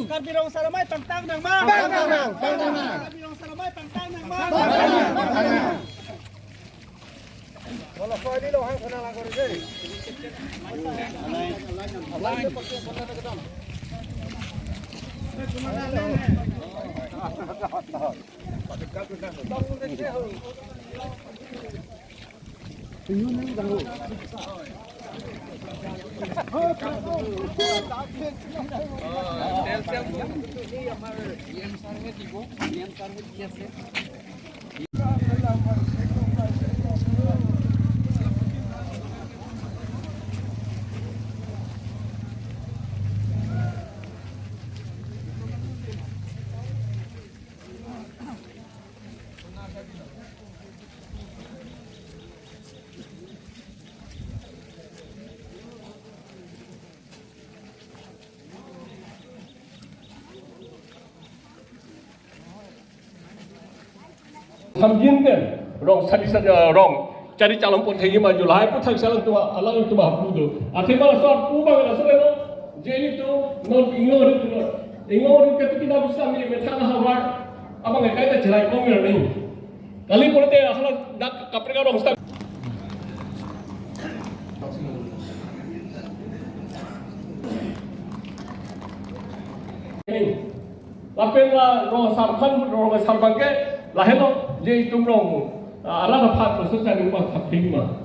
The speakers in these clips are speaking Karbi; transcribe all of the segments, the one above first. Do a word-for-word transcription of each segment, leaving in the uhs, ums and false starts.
Karbi Rong Asar Amei pangtang nang ma? Pangtang nang, pangtang nang. Karbi Rong Asar Amei pangtang nang ma? Pangtang nang, pangtang nang. Thamjin pen rong sadi sadi, eh, rong chari chalom pon thegi ma, ju lahai aputhak si alangtum, alangtum apu do. Athema laso apu abang laso lo. Je ilitum non ingori tu non. Ingori ke tu kita bisa mi methang havar. Abang ke kaita cherai komer ni. Kali pulote asal dak kaprek arong start. Lapen la rong asar aphan, rong asar abang ke lahelo, je itum rong, ah, arat aphan proses cari ma thapik ma.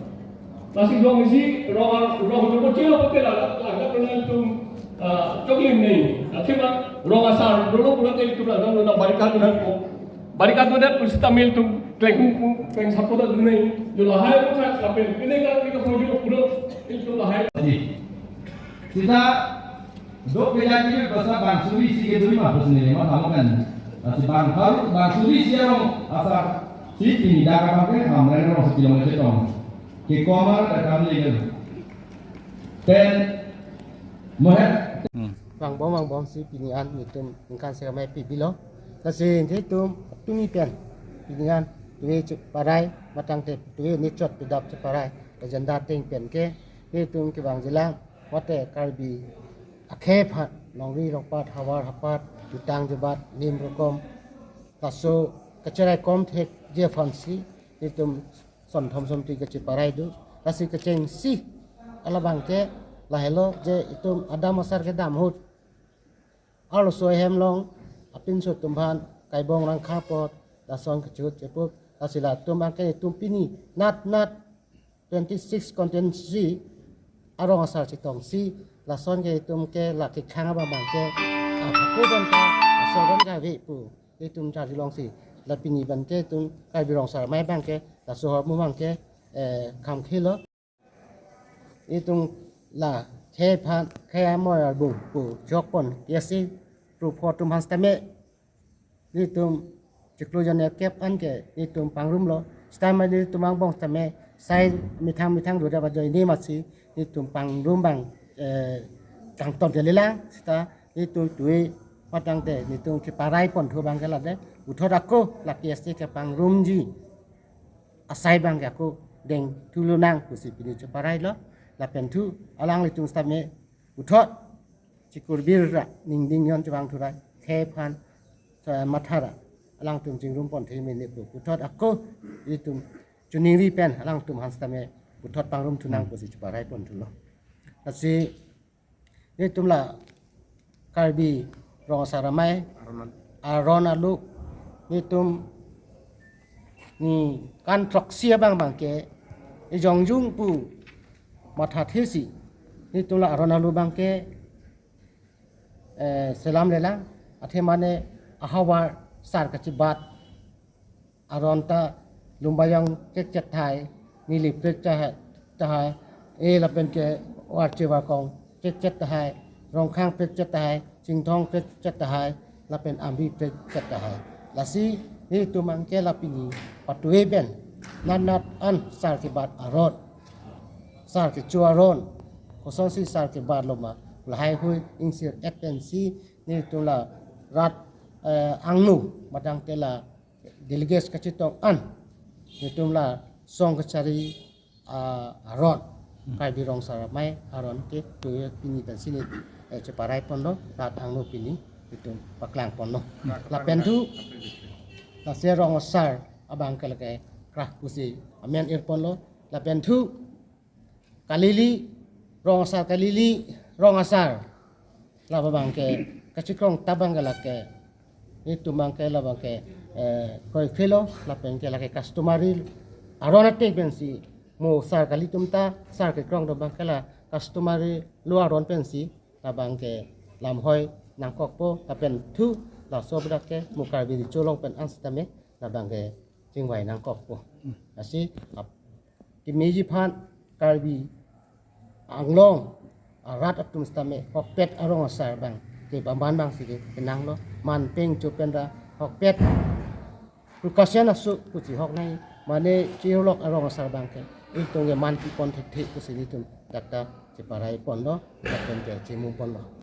Lasi rong isi, rong, rong tu kecil apa ke la, la, la, la, itum, ah, choklim ni. Akhirnya rong asar dolo pulote itum la, la, la, barikade nangpo. Barikade nangpo sita mil itum kleng hu, kleng sapo ta dunai. Ju lahai aputhak lapen pine ka kita pujo pulo itum lahai. Sita dok bela kiri basa bang suri isi ke duri ma pusini ma tamu kan. Lasi bang haru bang suri isi arong asar si pini dak abang ke hamren arong si kilometer tong. Ke komar ke kam legal. Pen mohet. Hmm. Vangbom vangbom si pini an itum ningkan sek amei pi bilo. Lasi itum tumi pen pini an tuwe cheparai matang te tuwe ne chot pidap cheparai agenda ateng pen ke itum kevang jilang mate Karbi akhei aphan longri longpat havar hapat jutang jubat nim rokom laso kacherai kom thekji aphan si itum son thom som tri kacheparai do. Lasi kechengsi alabang ke lahelo je itum adam asar kedam ahut arloso ahem along apinso atum aphan kaibong rangkha apot lason kachut chepup. Lasi latum abang ke itum pini nat nat twenty six constituency arong asar chetongsi lason ke itum ke la kekhang abang abang ke aphako abang ta asor abang kave pu itum charli longsi la pini abang ke itum Karbi Rong Asar Amei abang ke laso ahormu abang ke, eh, kham khelo. Itum la khei aphan khei amoi arbung pu jokpon ke isi prupho atum aphan sitame itum chiklo jon kep an ke itum pangrum lo. Sitame itum angbong sitame sai methang methang dura ba joi ni masi itum pangrum abang, eh, kangton ke lelang sita itum tuwe matang te itum cheparai pon thu abang ke lade puthot ako la K S T kepangrumji asai abang ke ako deng thu lonang pusi pini cheparai lo. Lapen thu alanglitum sitame puthot chikurbir ra ningding yon chevang thu ra khei aphan, eh, matha ra alangtum chingrum pon thei mene pu puthot ako itum choningri pen alangtum aphan sitame puthot pangrum thu nang pusi cheparai pon thu lo. Lasi itum la Karbi Rong Asar Amei aron aluk itum ningkan throksi abang abang ke ijongjung pu matha thesi itum la aron aluk abang ke, eh, selam lelang athema ne ahavar sar kachebat aron ta Lumbajong prekchet tahai, Nilip prekchet tahai, e lapen ke Warche Warkong prekchet tahai, Rongkhang prekchet tahai, Chinthong prekchet tahai, lapen Amri prekchet tahai. Lasi itum abang ke la pini patuwe pen nat nat an sar kebat aron, sar kecho aron, kosonsi sar kebat lo ma, lahai hui ingsir et pensi itum la rat, eh, angno matang te la delegates kachetong an itum la song kachari, ah, aron, Karbi Rong Asar Amei aron ke tuwe pini pensi ne, eh, cheparai pon lo rat angno pini. itum paklang ponlo. Lapen thu lasi rong asar abang ke lake krah pusi amen ir ponlo. Lapen thu kalili, rong asar kalili, rong asar. Labang ke kachikrong tabang ke lake itum abang ke labang ke eh, kroikrelo, lapen ke lake customary aron ateng pensi mo sar kali atum ta sar kekrong do abang ke la customary law aron pensi labang ke lamhoi nangkokpo, lapen thu laso bedak ke mo Karbi Recho along pen an sitame labang ke chingvai nangkokpo. Lasi ap- kemeji aphan Karbi Anglong arat atum sitame hokpet arong asar abang ke bamban abang si kenanglo, man peng cho pen ra hokpet Prakash Sing aso pusi hok nai, mane chirolok arong asar abang ke itum ke man pi pon thekthe pusi nelitum dak ta cheparai ponlo, lapen ke chimum ponlo.